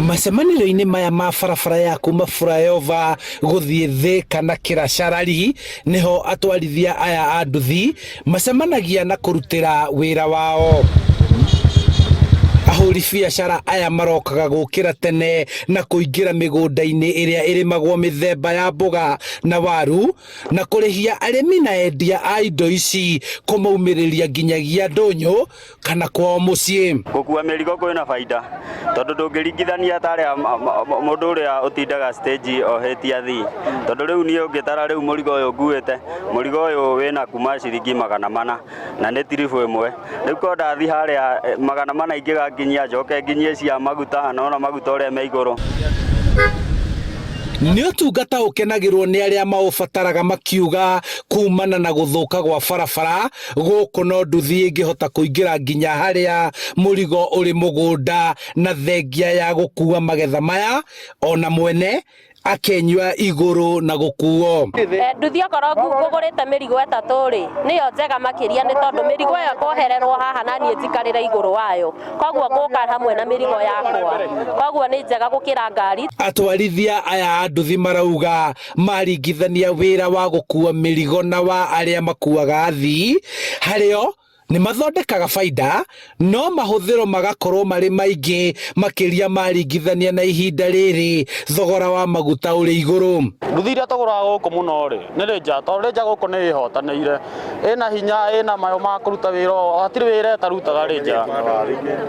Macemanĩrio-inĩ maya ma barabara ya kuma flyover gũthiĩ thĩ kana kĩracarari nĩho atwarithia aya a nduthi macemanagia na kũrutĩra wĩra wao. Ahũri biacara aya marokaga gũkĩra tene na kũingĩra mĩgũnda-inĩ ĩrĩa ĩrĩmagwo mĩthemba ya mboga na waru na kũrĩhia arĩmi na endia a indo ici kũmaumĩrĩria nginyagia ndũnyũ kana kwao mũciĩ. Gũkua mĩrigo kwĩna baida tondũ ndũngĩringithania ta arĩa mũndũ ũrĩa ũtindaga stage ohetie athii, tondũ rĩu niĩ ũngĩtara rĩu mũrigo ũyũ nguĩte, mũrigo ũyũ wĩna kuma ciringi 400 na nĩ tiribũ ĩmwe. Rĩu korwo ndathiĩ harĩa 400 ingĩgakinyia njoke nginyie cia maguta, na wona maguta ũrĩa me igũrũ. Nĩ ũtungata ũkenagĩrwo nĩ arĩa maũbataraga makiuga kumana na gũthũka gwa barabara gũkũ no nduthi ĩngĩhota kũingĩra nginya harĩa mũrigo ũrĩ mũgũnda na thengia ya gũkua magetha maya ona mwene akenyua igũrũ na gũkuo. Nduthi okorwo ngũgũrĩte mĩrigo ĩtatũ rĩ, nĩyo njega makĩria nĩ tondũ mĩrigo ĩyo ĩkohererwo haha na niĩ njikarĩre igũrũ wayo, koguo ngũka hamwe na mĩrigo yakwa, koguo nĩ njega gũkĩra ngari. Atwarithia aya a nduthi marauga maringithania wĩra wa gũkua mĩrigo na wa arĩa makuaga athii, harĩo nĩ mathondekaga baida no mahũthĩro magakorwo marĩ maingĩ makĩria maringithania na ihinda rĩrĩ thogora wa maguta ũrĩ igũrũ. Nduthi iria tũgũraga gũkũ mũno rĩ, nĩ Ranger, tondũ Ranger gũkũ nĩ ĩhotanĩire, ĩna hinya, ĩna mayũ ma kũruta wĩra, hatirĩ wĩra ĩtarutaga Ranger,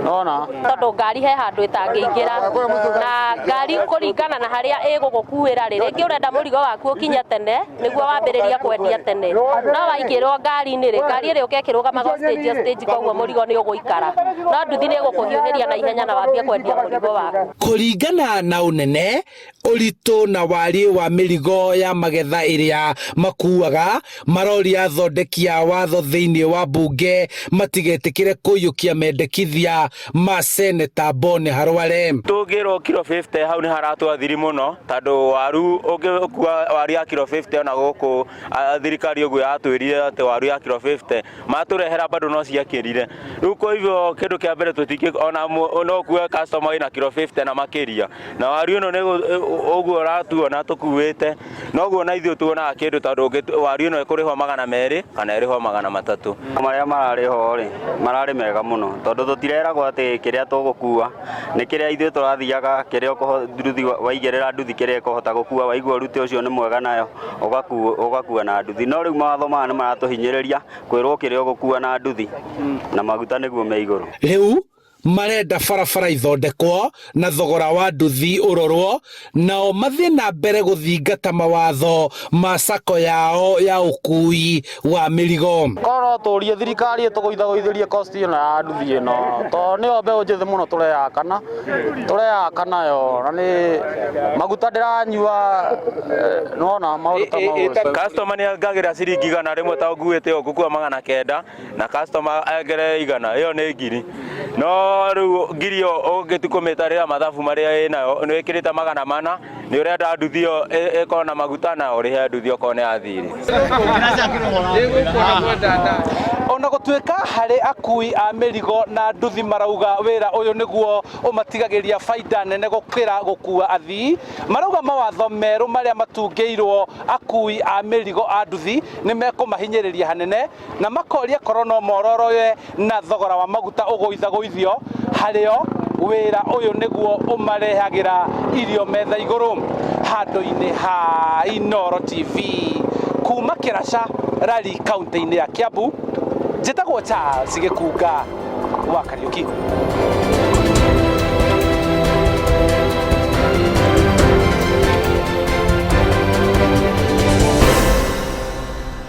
nĩwona? Tondũ ngari he handũ ĩtangĩingĩra na ngari kũringana na harĩa ĩgũgũkuĩra rĩ, rĩngĩ ũrenda mũrigo waku ũkinye tene nĩguo wambĩrĩrie kwendia tene, no waingĩrwo ngari-inĩ rĩ, ngari ĩrĩa ũkekĩrũgamaga o stage o stage, koguo mũrigo nĩ ũgũikara, no nduthi nĩ ĩgũkũhiũhĩria na ihenya na wambie kwendia mũrigo waku. Kũringana na ũnene, ũritũ na wariĩ wa mĩrigo ya magetha ĩrĩa makuaga, maroria athondeki a watho thĩinĩ wa mbunge matigetĩkĩre kũiyũkia mendekithia ma Seneta Boni Harware. Tũngĩrwo kiro 50 hau nĩ haratwathiri mũno tondũ waru ũngĩkua waru ya kiro 50 ona gũkũ thirikari ũguo yatwĩrire atĩ waru ya kiro 50 matũrehera bado no ciakĩrire. Rĩu kwa hivyo kĩndũ kĩa mbere tũtingĩ ona no ũkue customer wĩna kiro 50 na makĩria, na waru ĩno nĩ ũguo ũratuona tũkuĩte noguo na ithuĩ tuonaga kĩndũ tondũ waru ĩno ĩkũrĩhwo 200 kana ĩrĩhwo 300. Marĩa mararĩ ho rĩ, mararĩ mega mũno tondũ tũtireragwo atĩ kĩrĩa tũgũkua nĩ kĩrĩa ithuĩ tũrathiaga, kĩrĩa nduthi waigĩrĩra nduthi kĩrĩa ĩkũhota gũkua, waigua ũrutĩ ũcio nĩ mwega nayo ũgakua na nduthi. No rĩu mawatho maya nĩ maratũhinyĩrĩria kwĩrwo kĩrĩa ũgũkua na nduthi na maguta nĩguo me igũrũ. Rĩu marenda barabara ithondekwo na thogora wa nduthi ũrorwo, nao mathiĩ na mbere gũthingata mawatho ma sacco yao ya ũkui wa mĩrigo. Korwo no tũrie thirikari ĩtũgũithagũithĩrie cost ĩno ya nduthi ĩno, tondũ nĩyo mbeũ njĩthĩ mũno tũreyaka tũreyaka nayo, na nĩ maguta ndĩranyua, nĩwona maũndũ ta mau. Customer nĩ angagĩra ciringi 100 ta nguĩte ũũ ngũkua 900 na customer engere 100, ĩyo nĩ 1000. No rĩu 1000 ĩyo ũngĩtua kũmĩtarĩra mathabu marĩa ĩnayo nĩ wĩkĩrĩte 400, nĩ ũrenda nduthi ĩyo ĩkorwo na maguta na ũrĩhe nduthi okorwo nĩ ya thirĩ. Ona gũtuĩka harĩ akui a mĩrigo na nduthi marauga wĩra ũyũ nĩguo ũmatigagĩria baida nene gũkĩra gũkua athii, marauga mawatho merũ marĩa matungĩirwo akui a mĩrigo a nduthi nĩ mekũmahinyĩrĩria hanene, na makoria korwo no mororoe na thogora wa maguta ũgũithagũithio harĩo wĩra ũyũ nĩguo ũmarehagĩra irio metha igũrũ. Handũ-inĩ ha Inooro TV kuma Kĩraca Rari kaunti-inĩ ya Kiambu, njĩtagwo Charles Gĩkunga wa Kariũki.